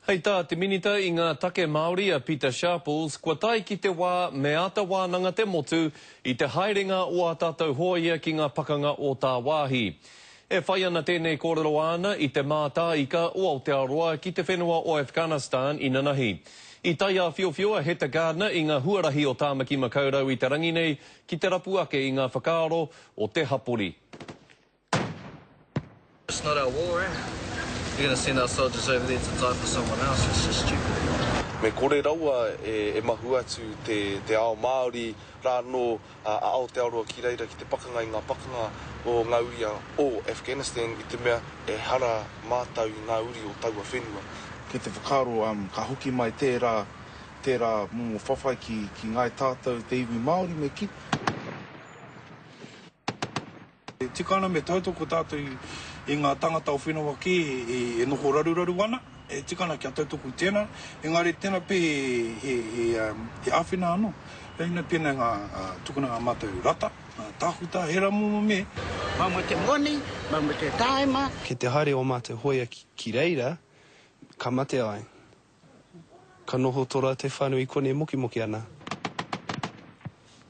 Hei tā te Minita i ngā Take Māori a Pita Sharples, kua tae ki te wā me āta wānanga te motu i te haerenga o ā tātou hōia ki ngā pakanga o tāwāhi. E whai ana tēnei kōrero āna i te mātāika o Aotearoa ki te whenua o Afghanistan inanahi. I taiāwhiowhio a Heta Gardner i ngā huarahi o Tāmaki Makaurau i te rangi nei ki te rapu ake i ngā whakaaro o te hapori. It's not our war eh? You're gonna send our soldiers over there to die for someone else, it's just stupid. Me kore rawa e mahu atu te ao Māori rā anō a Aotearoa ki reira ki te pakanga i ngā pakanga o ngā uri o Afghanistan i te mea ehara mātau i ngā uri o taua whenua. Kei te whakaaro ka hoki mai tērā, tērā momo whawhai ki, ki ngāi tātou te iwi Māori me kī. E tika ana me tautoko tātou i ngā tangata o whenua kē e noho raruraru ana, e tika ana kia tautoko i tēnā, engari tēnā pea he āwhina anō. Reina pēnei ngā tukuna ngā mātou rata, ngā tākuta, he rā momo me. Mau mo te moni, mau mo te taima. Kei te haere ō mātou hōia ki reira, ka mate ai. Ka noho tō rātou whānau i konei mokimoki ana.